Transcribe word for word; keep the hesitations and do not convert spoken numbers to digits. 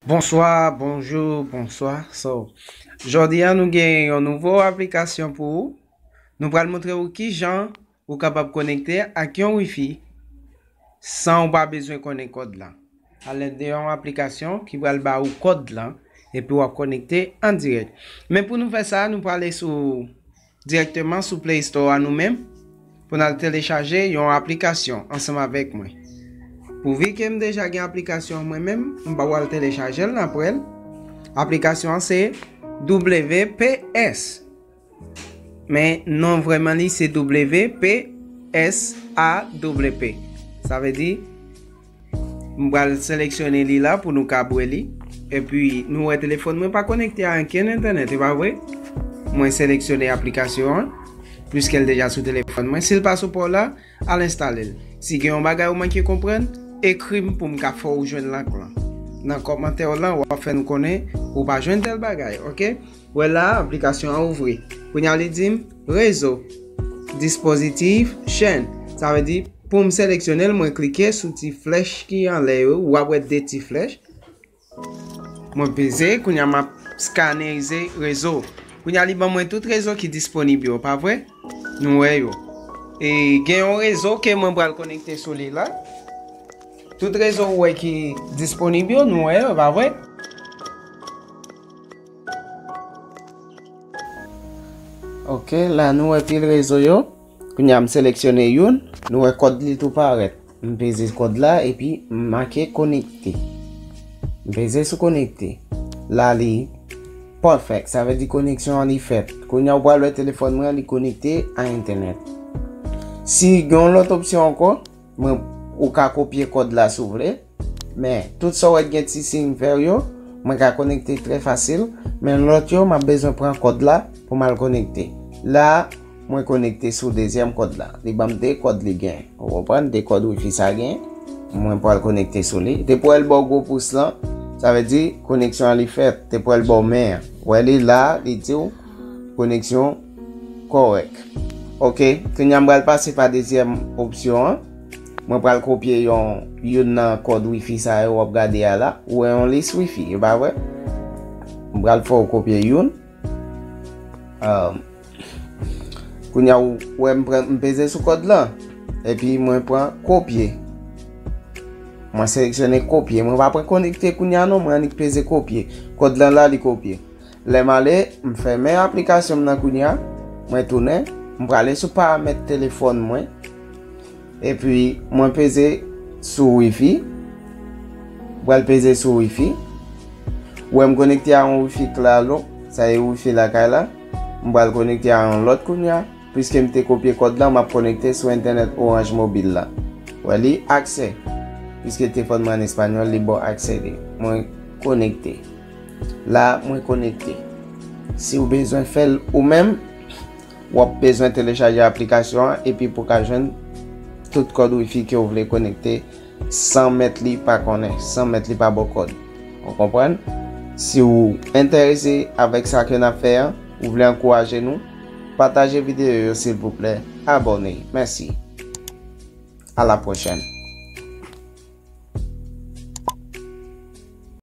Bonswa, bonjou, bonswa. So, jodi a nou gen yon nouvo aplikasyon pou ou. Nou pral montre ou kijan ou kapab konekte ak yon wifi san ou pa bezwen konnen kòd lan. Alèd de yon aplikasyon ki pral ba ou kòd lan, epi w ap konekte an dirèk. Men pou nou fè sa, nou prale sou, dirèkteman sou Play Store a nou menm, pou n al telechaje yon aplikasyon ansanm avèk mwen. Pouvi ke m deja gen aplikasyon an mwen menm, m pa pral telechaje l, n ap wè l. Aplikasyon an se W P S. Men non vrèman li se W P S A W P. Sa vle di, m pral seleksyone li la pou nou ka wè li. Epi nou wè telefòn mwen pa konekte a ankenn entènèt, e pa vre? Mwen seleksyone aplikasyon an, piske l deja sou telefòn mwen. Si l pa sou pa w la, al enstale l. Si gen yon bagay ou manke konprann, ekri m pou m ka fè w jwenn link lan. Nan kòmantè w lan, w ap fè nou konnen ou pa jwenn tèl bagay, oke? Wè la, aplikasyon an ouvri. Kounye a li di m rezo, dispozitif, chèn. Sa vle di, pou m seleksyone l, mwen klike sou ti flèch ki anlè yo. W ap wè de ti flèch. Mwen peze, kounye a m ap skanerize rezo. Kounye a li ban mwen tout rezo ki disponib yo, pa vre? Nou wè yo. E gen yon rezo ke mwen pral konekte sou li la. Tout rezo ou wè ki disponib yo, nou wè yo, pa vre? Ok, la nou wè pil rezo yo. Kounye a m seleksyone youn, nou wè kòd li tou parèt. M peze kòd la epi m make konekte. M peze sou konekte. La li perfect, sa vle di koneksyon an li fèt. Kounye a ou pral wè telefòn mwen an li konekte a entènèt. Si gen yon lòt opsyon ankò, mwen, ou ka kopye kòd la si w vle. Men, tout sa w wè gen ti siy vè yo, mwen ka konekte trè fasil. Men lòt yo, m ap bezwen pran kòd la pou m al konekte. La, mwen konekte sou dezyèm kòd la. Li ban m de kòd li gen. Ou konprann? De kòd wifi sa gen. Mwen pral konekte sou li. Depi w wè l ba w gwo pous lan, sa vle di koneksyon an li fèt. Depi w wè l ba w men an. Ou wè li la, li di w koneksyon kòrèk. Ok, kounye a m pral pase pa dezyèm opsyon an. Mwen pral kopye yon, youn nan kòd wifi sa yo w ap gade a la. Ou wè yon lis wifi, e pa vre? M pral fè w kopye youn. Um, kounye a ou wè m pran, m peze sou kòd lan. Epi mwen pran kopye. Mwen seleksyone kopye. Mwen pa pran konekte kounye a non, mwen annik peze kopye. Kòd lan la, li kopye. Lè m ale, m fèmen aplikasyon m nan kounye a. Mwen tounen, m prale sou paramèt telefòn mwen. Epi, mwen peze sou wifi. M pral peze sou wifi. Ou wè m konekte a yon wifi Claro, sa e wifi lakay la. M pral konekte a yon lòt kounye a. Piske m te kopye kòd lan, m ap konekte sou entènèt Orange Mobile la. Ou wè li aksè. Piske telefòn mwen an espanyòl, li ba w aksè li. Mwen konekte. La, mwen konekte. Si w bezwen fè l ou menm, w ap bezwen telechaje aplikasyon an epi pou w ka jwenn tout kòd wifi ke w vle konekte san mèt li pa konnen, san mèt li pa ba w kòd. Ou konprann? Si w enterese avèk sa ke n ap fè an, ou vle ankouraje nou, pataje videyo yo silvouplè, abòne. Mèsi. A la pwochèn.